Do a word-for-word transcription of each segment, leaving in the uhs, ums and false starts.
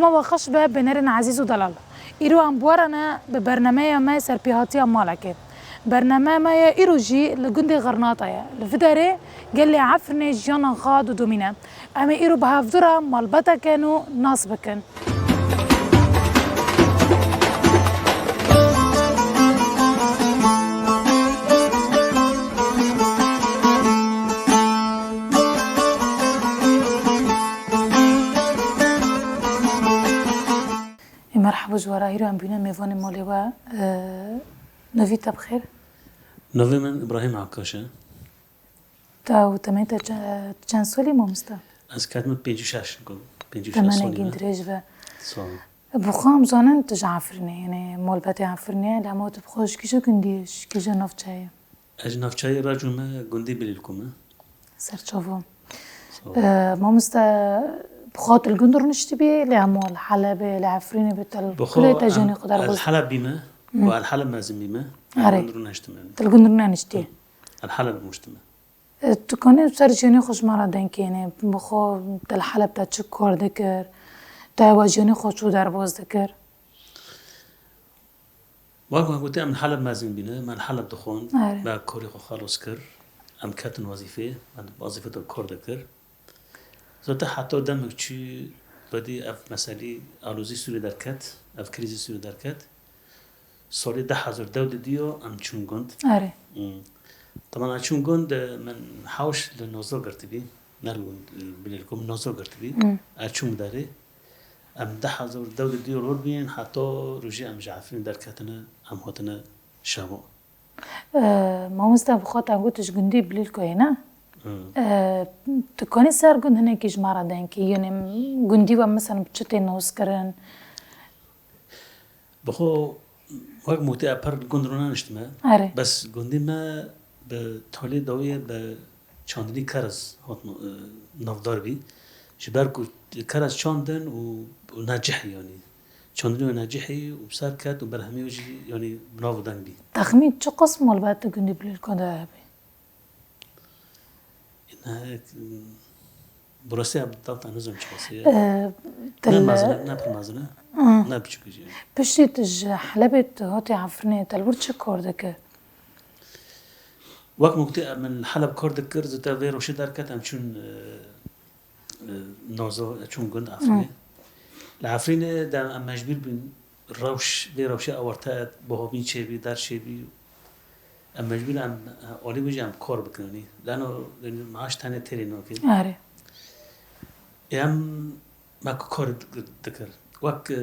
Ma we xweş be, bînerên ezîz û delal. Îro em bi we re ne bi bernameya me serpêhatiya malekê. Bernameya me ya îro jî li gundê Xirnata ye. Li vî derê gelê Efrînê jiyana xwe didomîne. Em ê îro bi hevdu re malbeteke nû nas bikin. Ê, merheba ji we re, îro em bîne mêvanê malê we. Ê, navê te bi xêr? Navê min Îbrahîm Akkaş e. Te û temê te çe-, çend salî, mamoste? Ez ketime pêncî û şeş, go-, pêncî û şeş salî me. Temenekî dirêj be. Sağ ol. Bi xwe em zanin tu ji Efrînê, yanî malbetê Efrînê ye, lê em got bi xwe ji kîja gundî ye, ji kîja navçeyê ye? Ez ji navçeyê Reco me, gundî Bilêlko me. Serçava. Sağ ol. Ee, mamoste, bi xwe tu li gund rûniştibî, lê hema li Helebê, li Efrînê bî, tu li kulê te jiyanê xwe derbas? Bi xwe ez Heleb bîme, Hmm. û ez Heleb mezin bîme. Erê. Gund rûniştime. Tu li gund rûneniştî? Ez Heleb rûniştime. E, tu kanî ser jiyanê xwe ji me re deng kênê. Bi xwe te li Heleb te çi kar dikir? Te hewa jiyanê xwe çû derbas dikir? Wek me gotî, em li Heleb mezin bîne, me li Heleb dixwand, Erê. me karê xwe xelas kir, em ketin wezîfê, me di wezîfê de kar dikir. Zaten heta demek çû, vedî ev meselî alozî Sûrî derket, ev krîzî Sûrî derket. Salê du hezar deh de diyo em çûn gund. Erê. Hmm. Teban em çûn gund, min hewş li Nozo girtibî. Ne li gund, e, Bilêlko, min Nozo girtibî. Hmm. Ez çûm derê. Em du hezar deh de diyo rol bîn, heta rojê em ji Efrîn derketine, em hatine Şemo. Ee, mamoste, bi xwe te got tu ji gundî Bilêlkoyê ne? Hmm. Ee, tu kanî ser gund hinekî ji me re deng kî? Yanî gundî we, mesela, bi çi tê naskirin? Bi xwe wek motê, ez pir li gund rûneniştime. Erê. Bes gundî me bi talê dawiyê bi çandinî kerez hat, e, navdar bî. Ji ber ku kerez çandin û, û necihî, yanî çandinî wê necihî û bi ser ket û berhemê wê jî, yanî bi nav û deng bî. Texmîn çiqas malbet di gundî Bilêlko de hebe? Ne, bi rastî ev dewta nizim çiqas e. Ee, Ne til- mezin e, ne pir mezin e, Hmm. ne biçûk jî. Piştî tu ji Helebê tu hatî Efrînê, te li wir çi kar dikir? Wek min gotî, min li Heleb kar dikir, zû te vê rojê derket, em çûn, e, e, Nozo, e, çûn gund Efrînê. Hmm. Li Efrînê de em mecbûr bûn, rewş, vê rewşê ewarte, buhovîn çêbî, der çêbî. Em mecbûr em, e, alî wî jî em kar bikin, yanî. Leno, yanî, maaş tenê têrê nake. Erê. Ê em, me ku kar dik-, dikir. Wek, e,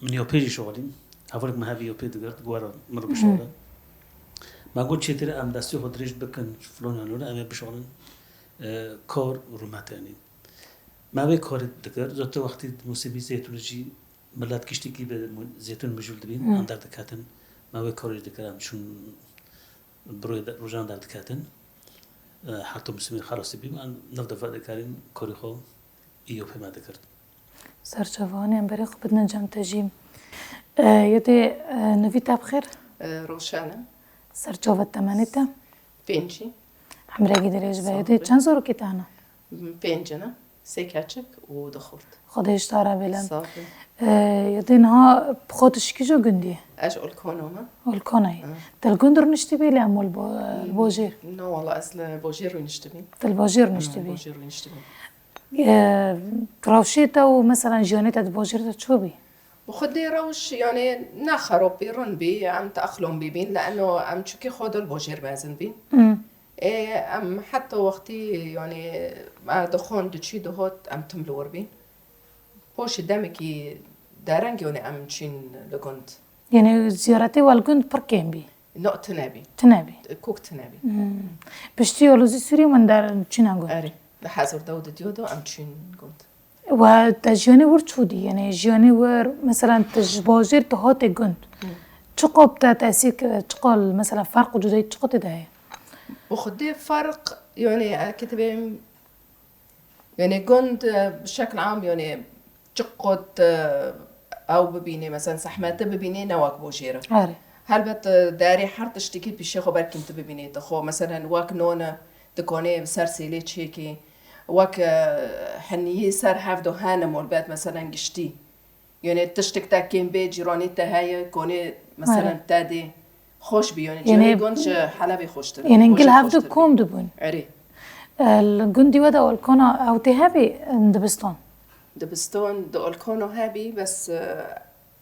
min yopê jî şixulîn. Hevalek me hevî yopê digirt, guhera min re Hmm. bişixule. Me got çêtir em destê xwe dirêj bikin, filan yan lûne, em ê bişixulin, e, kar û rûmet, yanî. Me wê karê dikir, zote wextî mûsimî zeytûnê jî Milet giştîkî bi mu-, zêtûn mijûl dibîn, Hmm. em derdiketin. Me wê karê dikir, em çûn bi rojê de, rojan derdiketin. E, heta musîmê xelasî bî, em nav defa dikarîn karê xwe î yopê me dikir. Serçavanê em berê xwe bidin cem te jî. E, yedê, e, nivî te bi xêr? E, Roşan e. Serçava temenê te? Pêncî. Emrekî dirêj be. Sağ ol. Yedê çend zarokê te hene? Pênc ne, sê keçik û du xort. Xwedê ji te re bêle. Sağ ol. Ee, yedê niha bi xwe tu ji kîjo gundî? Ez ji Olkono me. Olkonayê. Hmm. Te li gund rûniştibî lê hemû li bo-, li bojêr? No, wala ez li bojêr rûniştibî. Te li bojêr rûniştibî? Hmm, bojêr rûniştibî. Ee, rewşê te û mesela jiyanê te di bojêr de çi bî? Bi xwedê rewş, yanî ne xerop bî, rind bî, em teeqlom bîbîn, leeno em çûkî xwe dil bojêr mezin bîn. Hmm. Ê, em heta wextî, yanî, me dixwend diçî dihot, em tim li wir bîn. Poşî demekî dereng, yanî em çîn li gund. Yanî ziyaretê we li gund pir kêm bî? No, tune bî. Tune bî? Kok tune bî. Hmm. Piştî Yolozî Sûrî min der çîne gund? Erê, di hezar dew didiyo de em çîn gund. We te jiyanê wir çû dî? Yanî jiyanê wir, mesela tu ji bajêr tu hatê gund. Hı. Çiqo bi te tesîr kir, çiqo mesela ferq û cudayî çiqo tê de heye? Bi xwedê ferq, yanî, e, ketibê, yanî gund, e, bi şekil am, yanî çiqo tu, e, ew bibînê, mesela zehmete bibînê, ne wek bojêr e. Erê. Helbet, e, derê her tiştekî pîşê xwe belkî tu bibînê. Tu xwe, mesela wek none, dikonê bi ser sêlê çêkê, wek, e, heniyê ser hevdo hene molbet, mesela giştî. Yanî tiştek te kêm bê, cîranê te heye, konê meselen Erê. te dê. Xweş bî, yanî Yanî ciyanê gund ji Helebê xweştir bî. Yanî gil Bojê hevdu xweştir bî. kom dibûn. Erê. E, li gundî we de olkona ew tê hebî, e, dibistan? Dibistan di olkona hebî, bes, e,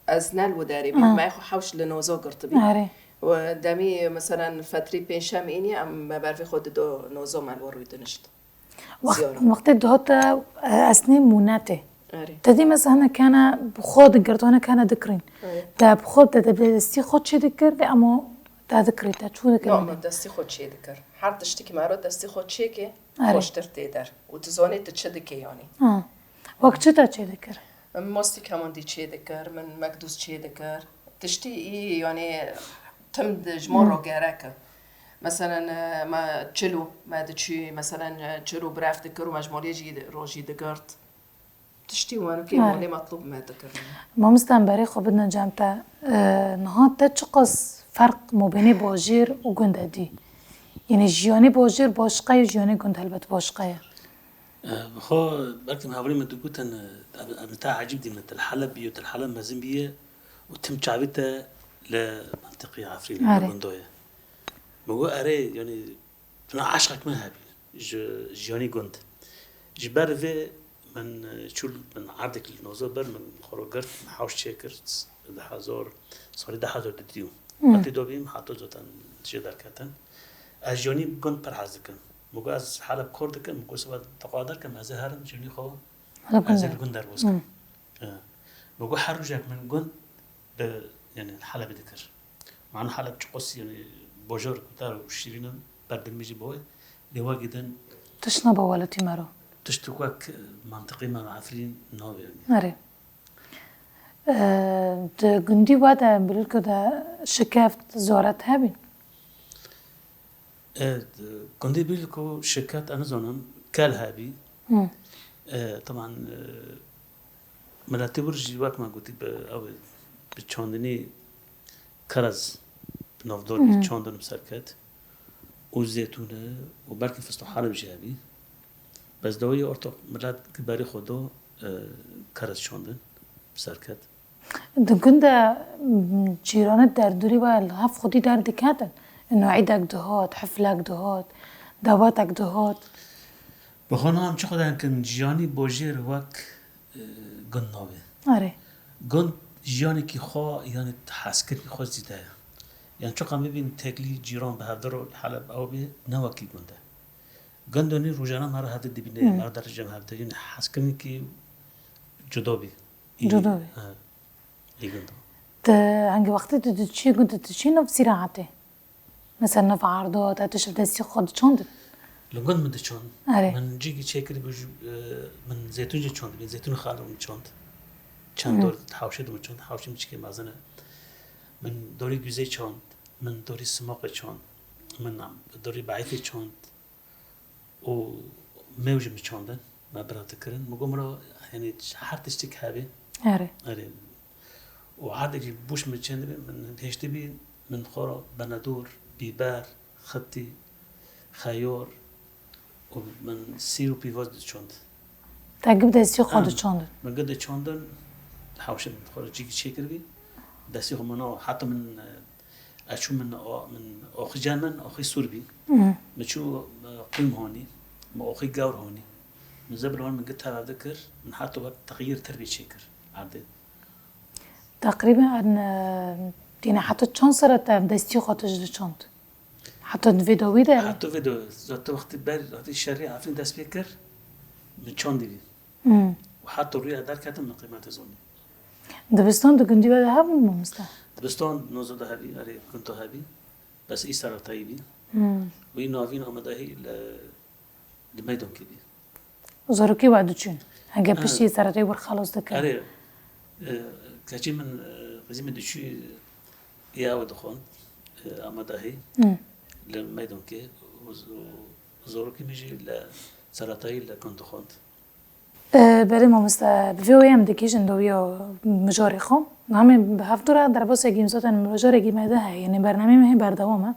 ez ne li wê derê bîm. Ha. Me xwe hewş li noza girtibî. Erê. Û demî, meselen, fetrî pêncşem înî, em me bervê xwe dido noza me li we rûy dinişt. Wext-, Ziyara. wextê dihate, e, esnê mûnetê. Erê. Te dî mesela hinek hene bi xwe digirt, hinek hene dikirîn. Erê. Te bi xwe te, te bi destî xwe çê dikir, de ema te dikirî, te çû dikir No, wî? me destî xwe çê dikir. Her tiştekî me re destî xwe çêke Erê. xweştir tê der. Û tu zanê tu çi dikê yanî. Ha. Wek çi te çê dikir? Min mostik hemandî çê dikir, min mekdûs çê dikir. Tiştî î, yanî tim di ji min Hmm. re gerek e. Meselen, e, me çilo, me diçî, meselen, e, çilo biref dikir û me ji malê jî rojî digirt. Tiştî wan kê Are. malê metlûb me dikir. Mamoste, em berê xwe bidin cem te. E, niha te çiqas ferq mabênê bajêr û gund e dî? Yanî jiyanê bajêr başqa ye, jiyanê gund helbet başqa ye. E, bi xwe belkî min hevalên min digotin, e, em, em te ecîb dî min, te li Heleb bîye, te li Heleb mezin bîye û tim çavê te li mentiqê Efrînê, li Are. gundo ye. Min got, erê, yanî, tuna eşqek min hebî ji jiyanî gund. Ji ber vê min, e, çû, min erdek li noza bir, min xwe ro girt, min hewş çêkir, di hezar, salê du hezar û dudî. Hmm. Wextê do bîm, heta zaten jê derketin. Ez jiyanî gund pir hez dikim. Min got, ez Heleb kor dikim, min got, sibe teqwa derkim, ez ê herim, jiyanî xwe, Heleb ez ê gund li gund derbas kim. Hmm. E, min got, her rojek min gund bi, yanî, Helebê dikir. Mano Heleb çiqas, yanî, bajar guhdar û şîrîn in, ber dilê min jî bi wê, lê wekî din Tişt nabe welatî me re. tiştek wek, e, mentiqê me Efrîn nabe, yanî. Erê. E, di gundî we de, Bilîlko de şikeft, zoret hebî? E, gundê Bilîlko şikeft, ez nizanim, kel hebî. Hı. E, teban, e, miletê wir jî wek me gotî bi, ew, bi çandinî kerez bi navdar bî, Hı. çandin bi ser ket. Û zeytûne û belkî fistoq Heleb jî hebî. Bes dawiyê ortoq milet ki berê xwe do, e, kerez çandin bi ser ket. Di gund de, m, cîranê derdorî we li hev xwedî derdiketin? Ino îdek dihat, hiflek dihat, dawetek dihat? Bi xwe niha em çi xwe dikin, jiyanî bojêr wek, e, gund nabe. Erê. Gund jiyanekî xwe, yanî hezkirinî xwe zêde ye. Yanî çiqas em bibîn teklî cîran bi hevdar û Heleb ew bê, ne wekî gund e. Gund yanî rojane me re hevdî dibîne, Hmm. me re derê cem hevdî, yanî hezkirinekî cuda bî. Î, Cuda bî. He, î gund. Te hingî wextê tu diçî gund, tu diçî nav zîraetê? Mesela nav ardo, te tişt bi destî xwe diçandin? Li gund min diçand. Erê. Min cîkî çêkirî bû ji, e, min zeytûn jî çandibî, zeytûn xalê min çand. Çend Hı. dor hewşê de min çand, hewşê min çikê mezin e. Min dorî guzê çand, min dorî simaqê çand, min dorî beîfê çand. Û mew jî min çandin, me bira dikirin. Min got, min re, yanî, her tiştek hebê. Erê. Erê. Û herdek jî bûş min çêndibî, min hêştibî, min xwe re benedor, bîber, xitî, xeyar û min sîr û pîvaz diçand. Te gib destî xwe Em, diçandin? Min gib diçandin, hewşê min xwe re cîkî çêkiribî. Destî xwe min, heta min, e, Ez çûm min a-, min axî cem min axî sûr bî. Hı. Min çû, e, qûm hanî, min axî gewr hanî. Min zebil wan min git tev dikir, min heta wek texyîr tirbî çêkir erdê. Teqrîben, e, tîne heta çend sere te ev destî xwe tij diçand? Heta di vê dawî de? Heta vê dawî, zaten wextî ber, wextî şerê Efrîn dest pê kir, min çandî bî. Hmm. Û heta rûya derketin min qîmetê zanî. Dibistan di gundî we de hebûn, mamoste? Dibistan noza de hebî, erê, gund de hebî. Bes î seretayî bî. Hmm. Wî navîn amadehî li, li meydankê bî. Zarokê we diçûn? Henge Ha. piştî seretayî wir xelas dikin? Erê, e, keçî min, e, qizî min diçû ya we dixwend, e, amadehî. Hmm. Li meydankê. Û z-, û zarokê min jî li seretayî li gund dixwend. E, belê mamoste, bi vê wê em digihîjin dawiya mijarê xwe. Em ê bi hevdû re derbasê gîm zaten mijarekî me de heye, yanî bernameyê me hê berdewam e.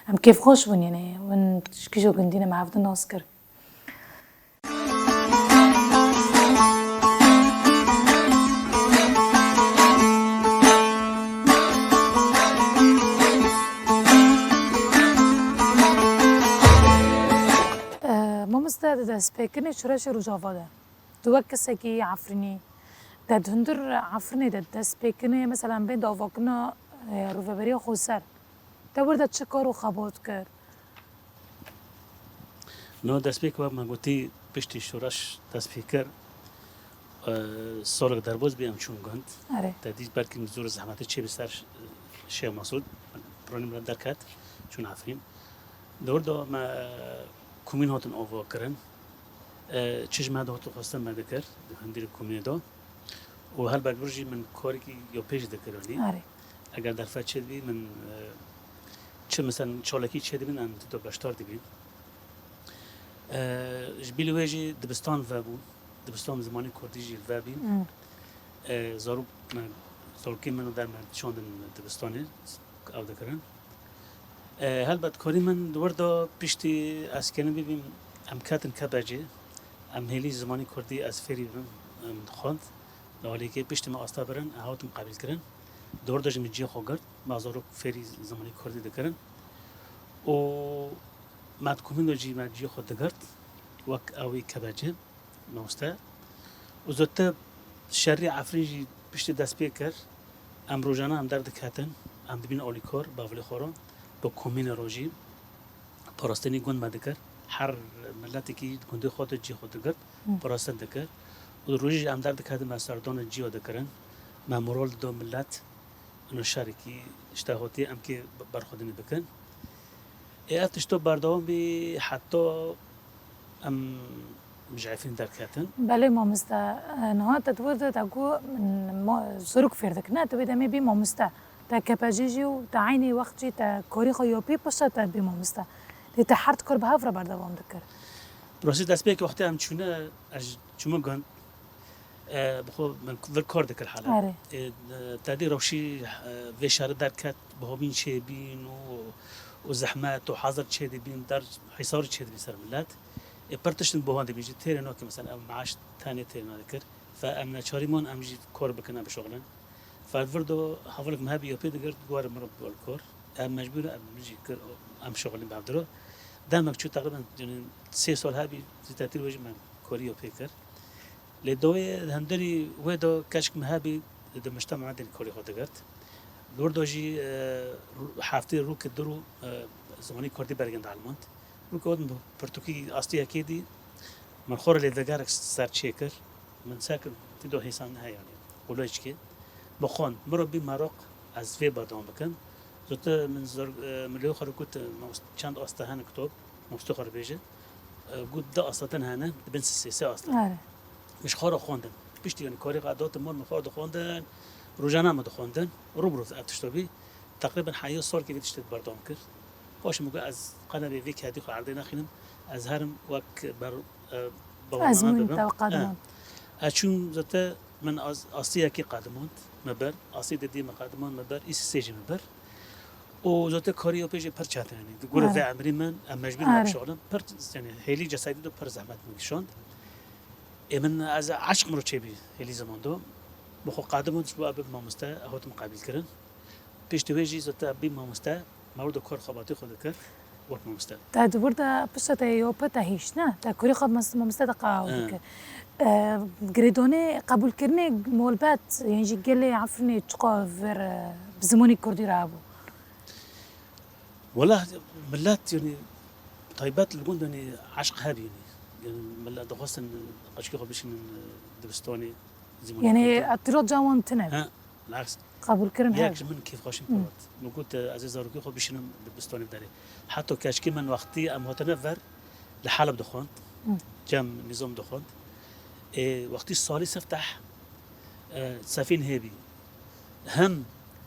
Em kêfxweş bûn, yanî hûn ji kîjo gundî ne me hevdû nas kir. Destpêkirinê şoreşê Rojava de, tu wek kesekî Efrînî, te di hundir Efrînê de destpêkirinê, mesela em bên di avakirina, e, Rêveberiya Xweser, te wir de çi kar û xebat kir? No destpêk wek me gotî piştî şoreş dest pê kir, e, salek derbas bî em çûn gund. Erê. Te dît belkî zor zehmetê çêbî ser Şêx Mesûd, piranî min derket, çûn Efrîn. Di wir de me komîn hatin ava kirin. E, çi ji me dihat xwestin me dikir, di hundirê komînê de. Û helbet vir jî min karekî ya pê jî dikir, yanî. Erê. Eger derfet çêdibî, min, e, çi, mesela, çalakî çêdibin, em tê de beşdar dibin. E, ji bilî wê jî dibistan vebû. Dibistan zimanê kurdî jî vebî. Hmm. E, zarok, me, zarokên min û der me şandin dibistanê, ew dikirin. E, helbet karî min di wir de piştî ez kênim bibîm, em ketin Kepecê. Em hêlî zimanê kurdî ez fêrî bibim, em dixwend. Li alîkê piştî me asta birin, em hatin qebîlkirin. Di wir de jî min cihê xwe girt, me zarok fêrî zimanê kurdî dikirin. Û me di komîn de jî me cihê xwe digirt, wek ewî Kepecê. Mamoste. Û zote şerî Efrîn jî piştî dest pê kir. Em rojane em derdiketin, em dibîn alîkar, bavilê xwe re, bi komînê re jî parastinî gund me dikir. Her miletekî gundê xwe de cî xwe digirt, Hı. parastin dikir. Û rojî jî em derdiketin, me serdana cî dikirin. Me moral dido milet. Ino şerekî ji te hatiye em kê berxwedinê bikin. Ê ev tişto berdewam bî heta em ji Efrîn derketin. Belê mamoste, niha te di wir de te got min ma-, zarok fêr dikin. Ne, tu wê demê bî mamoste. Te Kepecê jî û te eynî wext jî te karî xwe ya pê pişta te bî mamoste. Lê te her du kar bi hev re berdewam dikir. Bi rastî destpêkê wextê em çûne, ez çûme gund, e, bi xwe min vir kar dikir hala. Erê. E, te dî rewşî, e, vê şerê derket, bi hovîn çêbîn û, û zehmet û hazir çêdibîn, der hîsar çêdibîn ser milet. E, pir tiştin bi wan dibîn jî têrê nakir, mesela ev maaş tenê têrê nadikir. Fe em neçarî man, em jî kar bikin, em bişuxulin. Fe vir do hevalek me hebî ya pê digirt, guharê min re bol kar. Em mecbûr, em jî kir, em şuxulin bi hev diro. Demek çû teqrîben, yani, sê sal hebî, zî te tîr wê jî me karî ya pê kir. Lê dawê hundirî wê de keçik me hebî di mujtema de karî xwe digirt. Li wir de jî, e, heftê rûkê du rû, e, zimanî kurdî bergên dielmand. Rûkê got min bi pirtûkî astiyekê dî, min xwe re lêvegerek ser çêkir. Min ser kir, tî do hêsan heye, yanî, qulêçkê. Min xwend, min re bî meroq, ez vê berdewam bikim. Zote min zor, e, min li xwe re got, e, mamost-, çend asta hene kitap, mamoste xwe re bêje. E, got, di asta din hene, dibin sê, sê asta. Are. Min ji xwe re xwendin. Piştî, yanî, karê xwe datim, min xwe re dixwendin, rojane min dixwendin. Rû bi rû ev tişto bî. Teqrîben heya salkê vê tiştê berdewam kir. Paşê min got, ez qenebê vê kedî xwe erdê nexînim. Ez herim wek ber, e, Ez bawername min bibim. Te qediman. E. Ez çûm zote min az, astiyekî qedimand me ber, astiyê didî me qedimand me ber, îsê jî me ber. Û zote karî ya pê jî pir çetin, yanî, di gurê Are. Vê emrî min, em mecbûr Are. Me bişuxulin. Pir, yanî, hêlî cesedî de pir zehmet min kişand. Ê min, ez eşq min re çêbî hêlî zeman do. Min xwe qedimand ji bo ez bibim mamoste, ez hatim qebîl kirin. Piştî wê jî zote ez bîm mamoste, me wir de kar xebatî xwe dikir wek mamoste. Te di wir de pişta te ya pê te hişt, ne? Te kurî xwe mas-, mamoste de qewa He. Dikir. E, girêdanê qebûlkirinê malbet, yan jî gelê Efrînê çiqa vir, e, bi zimanê kurdî re hebû? Wela milet, yanî, taybet li gund, yanî, eşq hebî, yanî. Yanî milet dixwestin qeçkê xwe bişînin, e, dibistanê zimanê Yanî kurdî. Îtîraz ji wan tune. He. Bilaks. Qebûlkirin Yek hev. Ji min kêfxweşîn Hı. Pir hat. Min got, ez ê zarokê xwe bişînim dibistanê derê. Heta keçikê min wextî em hatine ver li Heleb dixwend. Hı. Cem nîzam dixwend. Ê, wextî salî sifteh, e, sefîn hêbî. Hem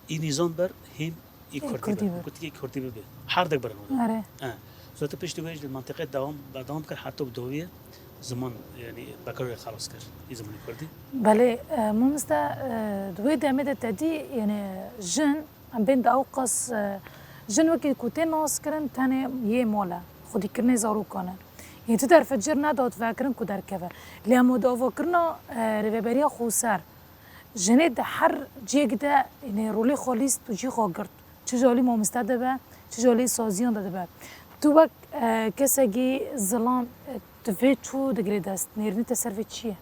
î nîzam ber, hîm î Î kurdî kurdî ber. Ber. Gotikê kurdî bibe. Her dek birin. Are. E. Zote piştî wê jî li mentiqê dewam, berdewam kir heta bi dawiyê. Ziman, yanî, bekarê xelas kir, î zimanê kurdî. Belê, e, mamoste, e, di wê demê de te dî, yanî, jin, em bên di ew qas, e, jin wekî ku tê naskirin, tenê yê mal e, xwedîkirinê zarokan e. Yanî, tu derfet jê re nedat vekirin ku derkeve. Lê em di avakirina, e, Rêveberiya Xweser, jinê di her cihekî de, yanî, rolê xwe lîst û cî xwe girt. Çi ji alî mamoste de be, çi ji alî saziyan de dibe. Tu wek, e, kesekî zilam, e, Vê çû digire dest, nêrînê te ser vê çi ye?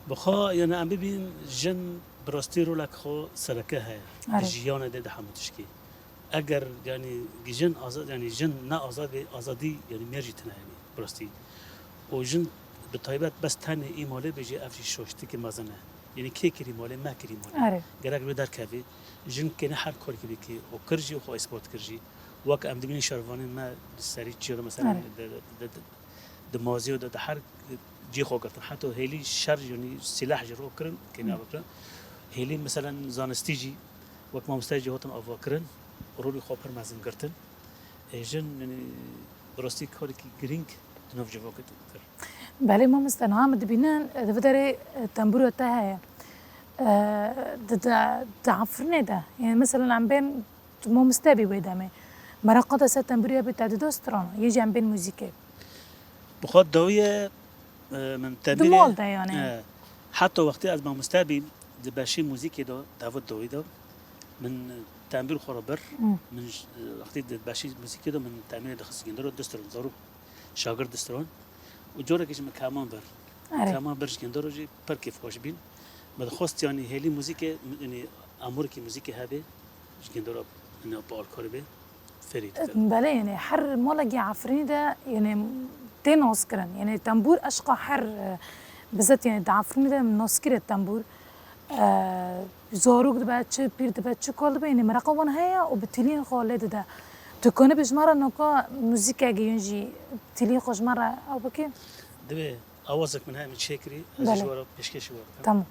Bi xwe, yani em bibînin, jin bi rastî rolek xwe sereke heye. Erê. Di jiyanê de, di hemû tişkî. Eger, yani, jin azad, yani, jin ne azad be, azadî, yani, mêr jî tune, yani, bi rastî. Û jin bi taybet bes tenê î malê be jî, ev jî şoştikê mezin e. Yani, kê kirî malê, me kirî malê. Erê. Gerek wê derkevê, jin kêne her karkî bike, û kir jî, û xwe îspat kir jî. Wek em dibînin şervanên me di serî çiya de, mesela, Erê. di, di, di, di maziya de, di her cî xwe girtin. Heta hêlî şer, yanî sîleh jî ro kirin, kêne Hı. ava kirin. Hêlî, meselen, zanistî jî, wek mamoste jî hatin ava kirin, rolî xwe pir mezin girtin. Ê, jin, yanî, bi rastî karekî girîng di nav civakê de kir. Belê mamoste, niha min dibînin, di vê derê, e, tembûra te heye. E, di, di, di Efrînê de, yani, mesela, em bên Tu mamoste bî wê demê. Mereqa te ser tembûrê hebe, te dida strana, yê jî em bên muzîkê? Bi xwe dawî ye, e, min Di tembûrê, mal de yani. e, heta wextê ez mamoste bîm, di beşê muzîkê de, dawî dawî de, min tembûr xwe re bir. Hı. Min j-, wextê di beşê muzîkê de min tembûrê dixist gindiro, du stran, zarok, şagird du stran. Û carekê jî min keman bir. Erê. Keman bir ji gindiro jî pir kêfxweş bîn. Me dixwest, yanî, hêlî muzîkê, yanî, amûrkî muzîkê hebe, ji gindora, yanî, bi alkorê be, fêrî dikir. Belê, yani, her malekî Efrînî de, yani, tê naskirin. Yani, tembûr eşqa her, e, bizet, yani, di Efrînî de naskirê tembûr. E, zarok dibe çi, pîr dibe çi, kal dibe, yani, mereqa wan heye û bi tîliyên xwe lê dide. Tu kanibî ji me re noka muzîkek yan jî tîliyên xwe ji me re ew bikî? Divê. Awazek min heye, min çêkirî, ez jî Belê. ji we re pêşkêşî we bikim. Tamam.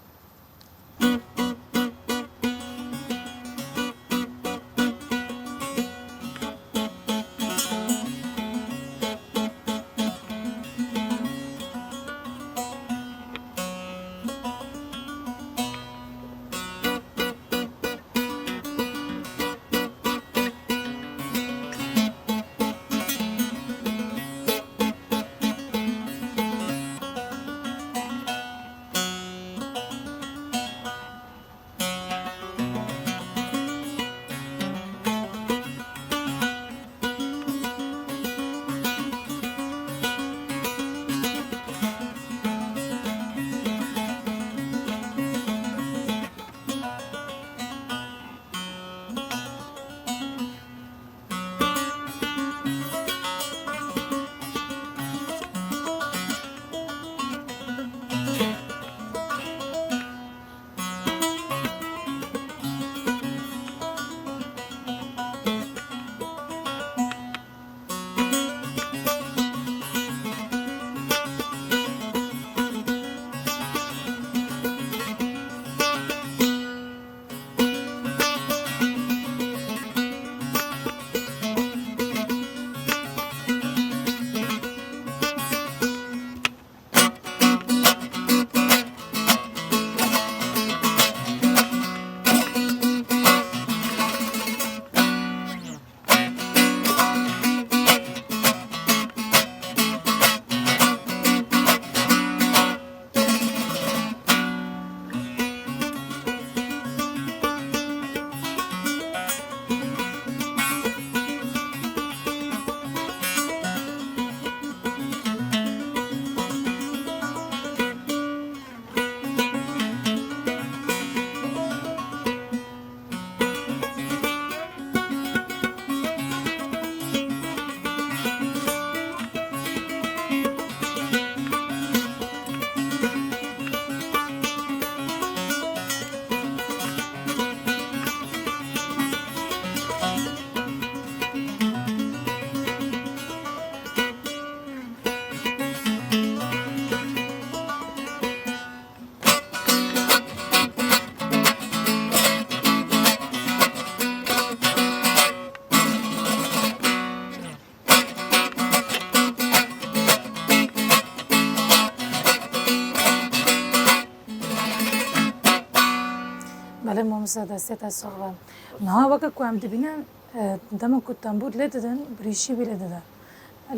Belê mamoste, destê te sax be. Niha weke ku em dibînin, e, dema ku tembûr lê didin, birîşî wî lê dide.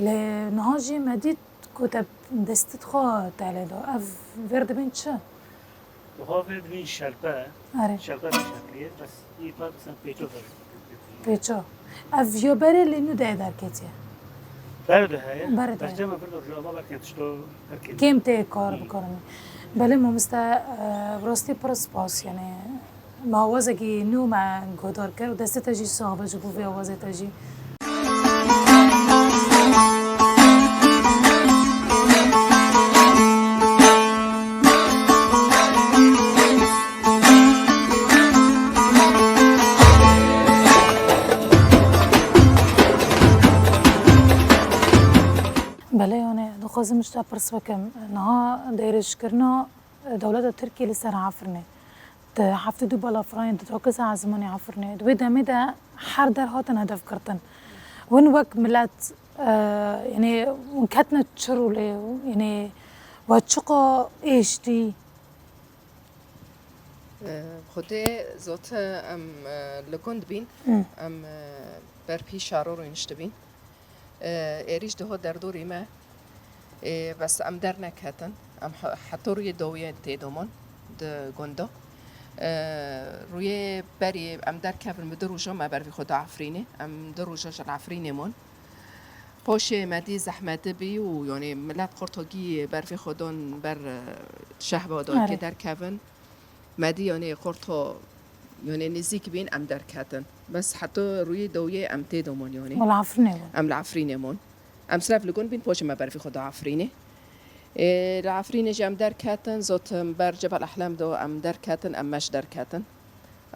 Lê niha jî me dît ku te destê xwe te lê da. Ev vêr dibîn çi? Wiha vê dibîn şelpe. Erê. Şelpe bi şeklî ye, bes î pat sen pêço ver. Pêço. Ev ya berê lê nû de derketiye. Ber de heye. Ber de heye. Berçema vir de rojava belkî tişto her kêm. Kêm tê kar bikarin. Belê mamoste, e, bi rastî pir spas, yani, me awazekî nû me guhdar kir û destê te jî sax be ji bo vê awazê te jî. Belê, yani, dixwazim ji te pirs bikim. Niha dêrêjkirina dewleta Tirkiyê li ser Efrînê. Di heftê du balafirane, di dokuz ezmanê Efrînê. Di wê demê de her der hatin hedef girtin. Hûn wek milet, e, yani, hûn ketine çi rolê? Yani, we çiqa êş dî? Xwedê zot em, e, li gund bîn, Hı. em, e, ber pî şaro rûniştibîn. E, êrîş diho derdorî me, e, bes em derneketin. Em he-, heto rûyê dowiyê tê domon di gundo. E, rûyê berî em derkevin bi du roja me ber vî xwe diafirînê. Em du roja ji li Efrînê mon. Poşê me dî zehmetî bî û, yanî, milet qurtogî ber vê xwe don ber, e, şehba dayikê Erê. derkevin. Me dî, yanî, qurto, yanî, nêzîk bîn em derketin. Bes heta rûyê dawiyê em tê de mon, yanî. Wala Efrînê bûn. Em li Efrînê mon. Em sirf li gund bîn, poşê me ber vî xwe da Efrînê. Ê, li Efrînê jî em derketin, zotim ber Cebel Ehlem do em derketin, em meş derketin.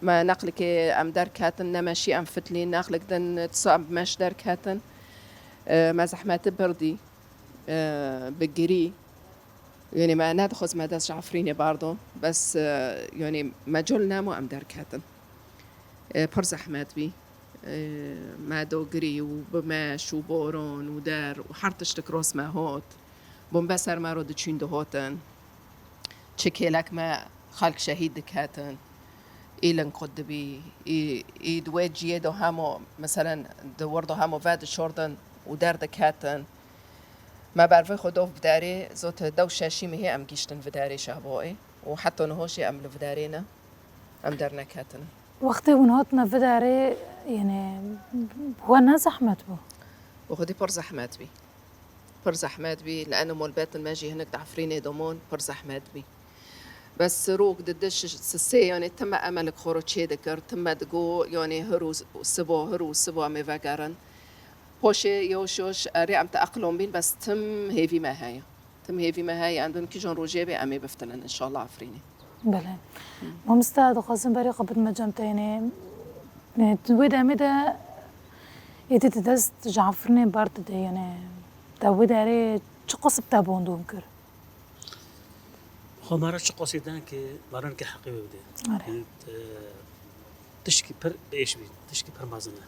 Me neqlikê em derketin, nemeşî em fitlîn, neqlik din tisa em meş derketin. E, me zehmeti birdî, e, bi girî. Yanî me nedixwest me dest ji Efrînê bardo. Bes, e, yanî me col nemo em derketin. E, pir zehmet bî. E, me do girî û bi meş û boron û der û her tiştik rost me hot. Bombe ser me ro diçûn dihotin. Çi kêlek me xelk şehîd diketin. Î ling qut dibî. Î, î di wê ciyê de hemo, meselen, di wir de hemo vedişordin û derdiketin. Me ber vê xwe dov bi derê, zot dew şeşî mehê em gihîştin vê derê Şehboyê û heta niho jî em li vê derê ne, em derneketine. Wextê hûn hatine vê derê, yanî, we ne zehmet bû? Bi xwedî pir zehmet bî. Pir zehmet bî, li eno malbetin me jî hinek di Efrînê domon, pir zehmet bî. Bes rok di diş sisê, yanî tim me emelik xwe ro çê dikir, tim me digo, yanî hir û sibo, hir û sibo em ê vegerin. Poşê yoş yoş erê em teeqilon bîn, bes tim hêvî me heye. Tim hêvî me heye, em din kîjan rojê bê em ê biftinin, înşallah Efrînê. Belê. Mamoste, dixwazim berê xwe bidime cem te, yanî, e, di wê demê de êdî tu dest ji Efrînê berdidê, yanî, te wê derê çi qasib te bandûn kir? Xwe me re çi qasî den ki me re ki heqê wê bidê. Are. Yanî, e, tişkî pir bi êş bî, tişkî pir mezin e.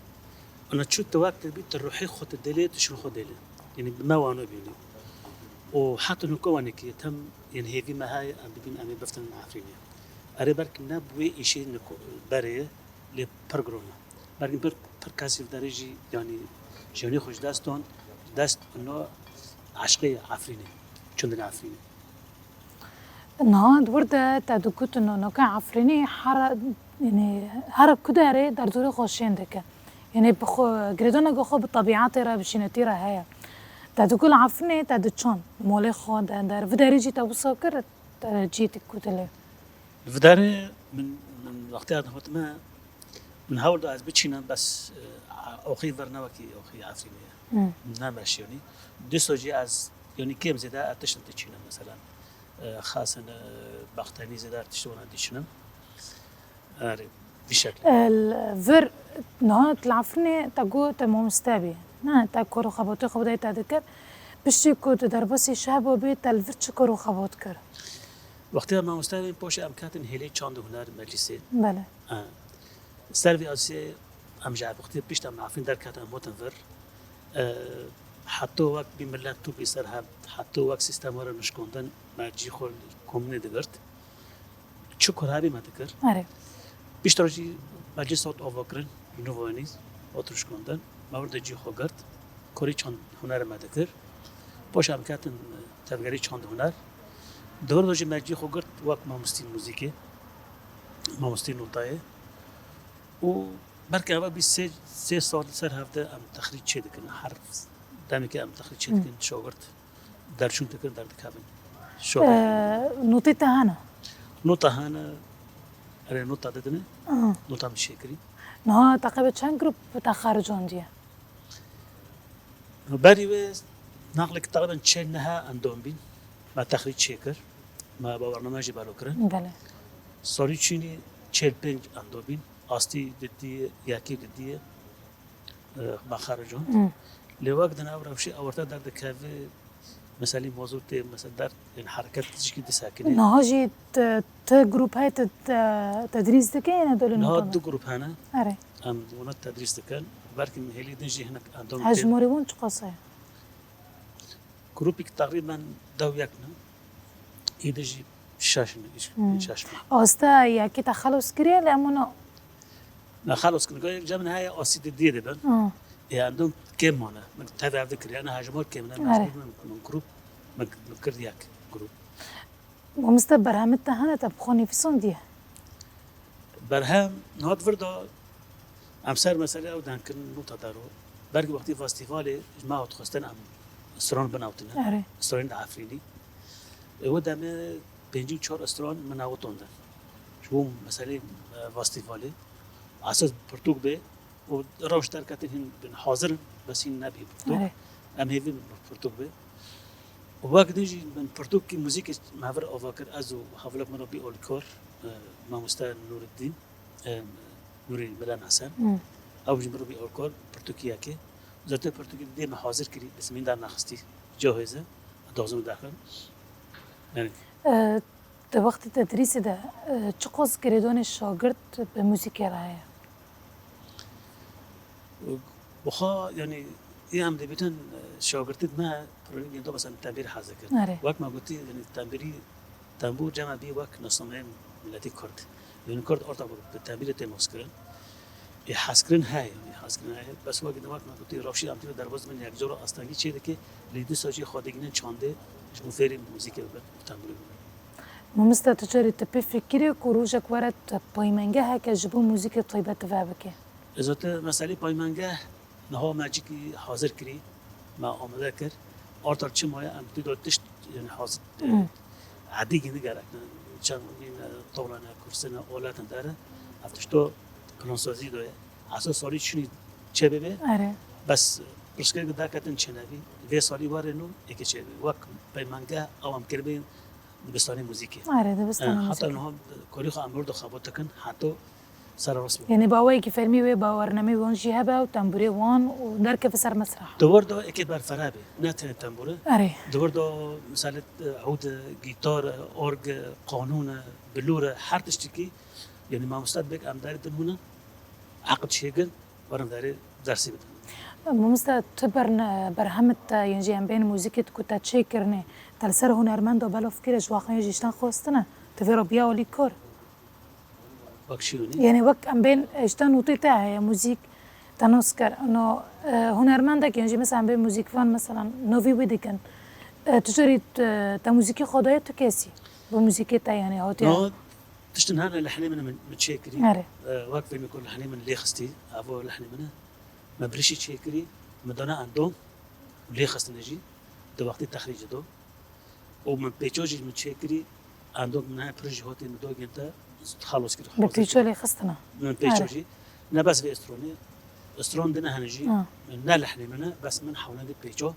Ana çû tu wek tu bî, tu ruhê xwe tu dêlê, tu şûn xwe dêlê. Yanî bi me wano bînî. Û heta nuko wanekî tem, yanî hêvî me heye, em bibîn, em ê biftin Efrînê. Erê belkî ne bi wê îşê nuko berê ye, lê pir giron e. Belkî pir, pir kesî vê derê jî, yanî jiyanê xwe ji dest dan, dest ino eşqê Efrînê, çûn dilê Efrînê. Niha di wir de te digotin, naka Efrînê here, yanî here ku derê derdorê xwe şên dike. Yanî bi xwe, girêdaneke xwe bi tebîetê re, bi şînetî re heye. Te digot li Efrînê te diçan, molê xwe de der. Vê derê jî te wisa kir, te cî dikutile. Vê derê min, min wextê ez hatime, min hewl da ez biçînim, bes, e, oxî vir ne wekî oxî Efrînê ye. Hmm. Ne meşiyonî. Dîso jî ez, yanî kêm zêde ez tiştin diçînim, mesela. E, xasin, e, baxtenî zêde tiştê wana diçînim. Erê, vî şeklê. E, li vir, niha tu li Efrînê te got te mamoste bî. Ne, te kar û xebatê xwe bi dayê te dikir. Piştî ku tu derbasî Şehbo bî, te li vir çi kar û xebat kir? Wextê em mamoste bîn, poşê em ketin hêlê çand û huner meclîsê. Belê. E, ser vî asê em ji wextê pişt em Efrîn derketin, em hatin vir. E, heto wek bî milet tû bî ser hev, heto wek sîstema re nişkandin, me cî xwe li komînê digirt. Çi kar hebî me dikir. Erê. Piştre jî meclîs hat avakirin, nû venî, hat nişkandin. Me wir de cî xwe girt. Karê çand hunerê me dikir. Paşê em ketin tevgerê çand huner. Di wir de jî me cî xwe girt wek mamostî muzîkê, mamostî notayê. Û belkî eva bî sê, sê sal li ser hev de em texrîc çê dikin. Her Demekî em texrîc çêdikin, şagirt derçûn dikin, derdikevin. Şagirt. Ee, notê te hene? Nota hene, erê nota didine, Aha. Nota min çêkirî. Niha teqrîben çend grûp te xericandiye? Berî wê naqlek teqrîben çêl nehe endam bîn. Me texrîc çêkir. Me bawername jî belo kirin. Belê. Salî çûnî çêl pênc endam bîn. Astî didiyê, yekî didiyê, e, me xericand. Hmm. Lê wek din ew rewşê ewarte derdikeve, meselî mozotê, mesela der, yani hereket tişkî disekine. Niha jî te, te grûp heye, te, te, tedrîs dike, yene dolê Niha nota du grûp hene. Erê. Em wina tedrîs dikin. Belkî hêlî din jî hinek endam Hejmarê wan çiqas e? Grûpîk teqrîben dew yek ne. Êdî jî şeş ne, Hmm. şeş ne. Asta yekê te xelos kiriye, lê em wina Ne xelos kirin. Yek cem heye asî di diyê de bin. Ha. Ê endam kêm mane. Min tev ev dikir. Yani hejmar kêm ne. Erê. Mecbur min, min grûp, min, min kir yek grûp. Mamoste berhemê te hene te bi xwe nivîsandiye? Berhem, nihat vir da em ser meselê ew deng kirin nota daro. Belkî wextî festîvalê ji me hat xwestin em stran binawtine. Erê. Stranên di Efrînî. Ê, we demê pêncî û çar stran min ew tondin. Ji bo meselê, e, festîvalê. Esas pirtûk bê û rewş derketin hîn bin hazir in, bes hîn nebî pirtûk. Erê. Em hêvî bin pirtûk bê. Û wek din jî min pirtûkî muzîkê me vir ava kir, ez û hevalek min Rabî Olkar, e, mamoste Nûreddîn, e, Nûrî Milan Hesen. Hmm. Ew jî min Rabî Olkar pirtûkî yekê. Zaten pirtûkî dê me hazir kirî, bi simîn dernexistî. Cihê hêze, dozin derxin. Yani. E, Di wextê tedrîsê de, e, çiqas girêdanê şagirt bi muzîkê re heye? Bi xwe, yani, ê em dibîtin, e, şagirtê me, pirînê gêndo, mesela, tembîr hez dikir. Erê. Wek me gotî, yani, tembîrî, tembûr cem bî wek nasnameyên miletî Kurd. Yani, Kurd orta bi, bi tembîrê tê naskirin. Ê hezkirin heye, ê hezkirin heye. Bes wek di wek me gotî, rewşê em tîne derbas dibin, yek cara astengî çêdike, lê dîsa jî xwe digihînin çandê, ji bo fêrî muzîkê bibin, tembûrê bibin. Mamoste, tu carî tu pê fikirî ku rojek were tu paymengeheke ji bo muzîkê taybet vebike? Ê zaten meselê paymengeh niha me cîkî hazir kirî, me amade kir. Artal çi maye em tu da tişt, yani hazir, Hmm. Edî gindi gerek ne. Çend mîn, e, tawla ne, kurse ne, alet ne dere. Ev tişto plansazî de ye. Esas salî çûnî çê bibe. Erê. Bes pirsgirêk derketin çênebî. Vê salî were nû êkê çê bibe. Wek peymenge ew em kiribî dibistanê muzîkê. Erê, dibistanê Ha, heta muzîkê. Niha korî xwe em wir de xebût dikin. Heta Sera rast bû. Yanî bi awayekî fermî wê bawernameyê wan jî hebe û tembûrê wan û derkeve ser mesreh. Di wir de êkê berfere be, ne tenê tembûr e. Erê. Di wir de, misal, e, ûd e, gîtar e, org e, qanûn e, bilûr e, her tiştekî, yanî mamoste dibêk em derê din hûn e, eqd çêkin, werin derê dersî bidin. Mamoste, tu berne-, berhemit te, yên jî em bên muzîkê ku te çêkirine, te li ser hunermenda belav kire, ji waxan jî ji te xwestine, tu vê re biya alîkar? Wek çi yanî? Yanî wek em bên, e, ji te notê te heye, muzîk, te nas kir. No, e, hunermendek, yan jî mesela em bên muzîkvan, mesela navî wî dikin. E, tu carî, e, te muzîkî xwe daye tu kesî? Bi muzîkê te, yanî hatiye? No, tiştin hene lehnê min, min, min çêkirî. Erê. E, wek vê min ku lehnê min lê xistî, evo lehnê min e. Me birişî çêkirî, min dana endam, lê xistine jî, di wextê texrîcê de. Û min pêça jî min çêkirî, endok min heye pir jî hatê min dogên te xelos kir. Bi pêça lê xistina? Min pêça jî. Ne bes vê stronê, stron dine hene jî, Ha. Ne lehnê min e, bes min hewlendê pêça,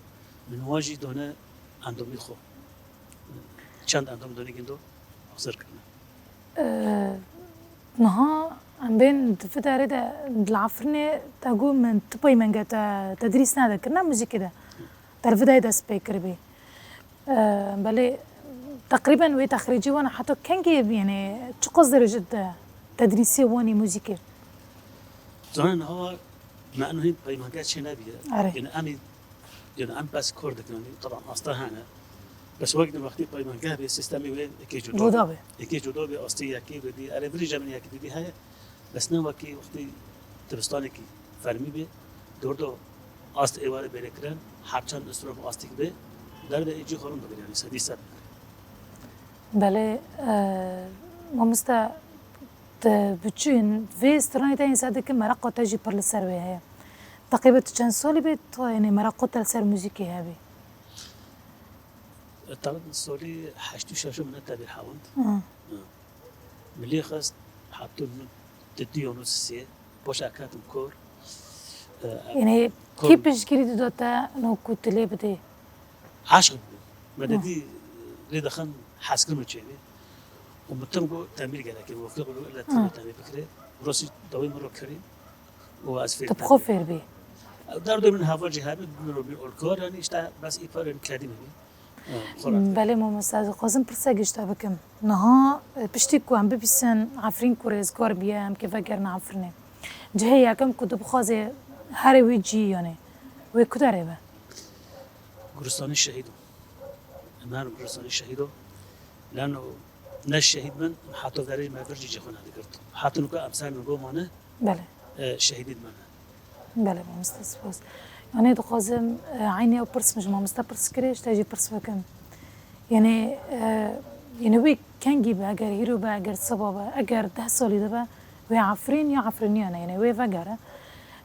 min wa jî done endomî xwe. Çend endom done gîndo hazir kirine. Ee, niha em bên di vê derê de, di Efrînê te got min tu peymenge te tedrîs nedikir, ne muzîkê de. Te li vê derê dest pê kiribî. Ee, belê, teqrîben wê texrîcî wan heta kengê, yanî çiqas derece de tedrîsê wan ê muzîkê? Zanin niha me eno hîn peymenge çê nebiye. Erê. Yanî em ê, yanî em bes kor dikin, yanî taban asta hene. Bes wek di wextê peymenge bê, sîstemê wê êkê cuda Cuda be. Êkê cuda be, astê yekê be dî. Erê, virî jemên yekê dî heye. Bes ne wekî wextî dibistanekî fermî bê, di wir de ast êvarê bêrê kirin, her çend isrof astik bê, derve ê cî xwe rin bigire, yanî sedî sed. Belê, e, mamoste, tu biçûn vê stranê te hîn ser dikin, mereqa te jî pir li ser wê heye. Teqrîben tu çend salî bê tu, yanî, meraqo te li ser muzîkê hebî? Teqrîben salî heştê şeş min tevî hewand. Hı. Min lê xist, heta nod û du yan nod û sê, paşa ketim kor. Yanî, kî piştgirî dida te no ku tu lê bidê? Eşq bû. Me didî lê dixin hezkirin û çênê. Û min tim got temîr gerek e. Wekî got illa tim temîr bikirê. Rastî dawî min ro kirî. Û ez fêr Tu bi xwe fêr bî. Derdê min heval jî hebî, min ro bî olkar, yanî işte bes î par kedî min bî. Xwe rahat. Belê mamoste, ez dixwazim pirsek ji te bikim. Niha, e, piştî ku em bibîsin Efrîn ku rêzgar bûye, em kê vegerine Efrînê. Cihê yekem ku tu bixwazê herê wî cî, yanî wê ku derê be? Guristanê Şehîdo. Em herin Guristanê Şehîdo. Lano ne şehîd bin, heta verê me vir jî cixwe nedigirt. Heta nuka em ser min go mane, Belê. e, şehîdî dimene. Belê mamoste, spas. Yanî dixwazim, e, eynî ew pirs min ji mamoste pirs kirê, ji te jî pirs bikim. Yanî, e, yanî wê kengî be, eger hîro be, eger siba be, eger deh salî de be, wê Efrîn ya Efrîniyan e, yanî wê vegere.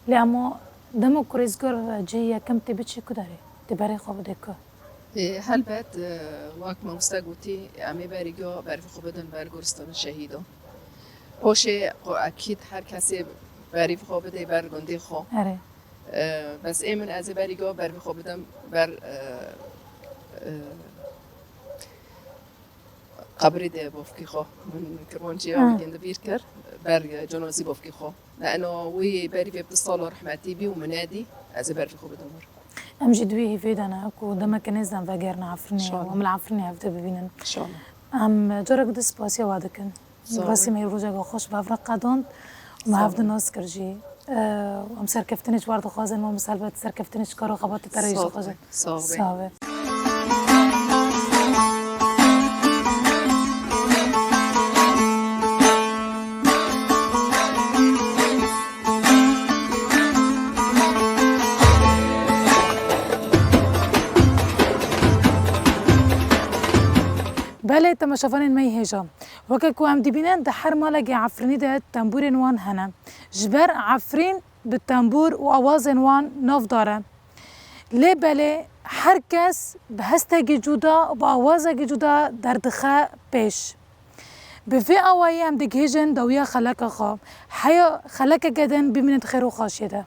Lê ema dema ku rêzgar be, cihê yekem tê biçî ku derê? Tê berê xwe bidê ku? Ê, helbet, e, wek mamoste gotî, em ê berî go bervî xwe bidin ber Guristana Şehîdan. Paşê xwe ekîd her kesê berî xwe bidê ber gundê xwe. Erê. E, bes ê min ez ê berî go bervî xwe bidim ber, e, e, qebrê de bavkê xwe. Min kirmancîya Ha. wî gindi bîr kir, ber, e, cenazî bavkê xwe. Ena wî berî vê bi sala rehmetî bî û min nedî, ez ê bervî xwe bidim wir. Em jî di wî hîvê de ne ku demeke nêz de em vegerine Efrînê û Şala. em li Efrînê hevdê bibînin. Şala. Em carek din spasiya we dikin. Sağ ol. Rastî me rojeka xweş bi hev re qedand û me Sağ hev ol. din nas kir jî. Em serkeftinê ji we re dixwazin, mamoste, helbet serkeftinê ji kar û xebatê te re jî Sağ ol. dixwazin. Sağ ol. Sağ ol. Belê, temaşevanên me yê hêja. Weke ku em dibînin, di her malekê Efrînî de tembûrên wan hene. Ji ber Efrîn bi tembûr û awazên wan navdar e. Lê belê her kes bi hestekî cuda û bi awazekî cuda derdixe pêş. Bi vê awayî em digihîjin dawiya xeleka xwe. Heya xelekeke din bimînin di xêr û xweşiyê de.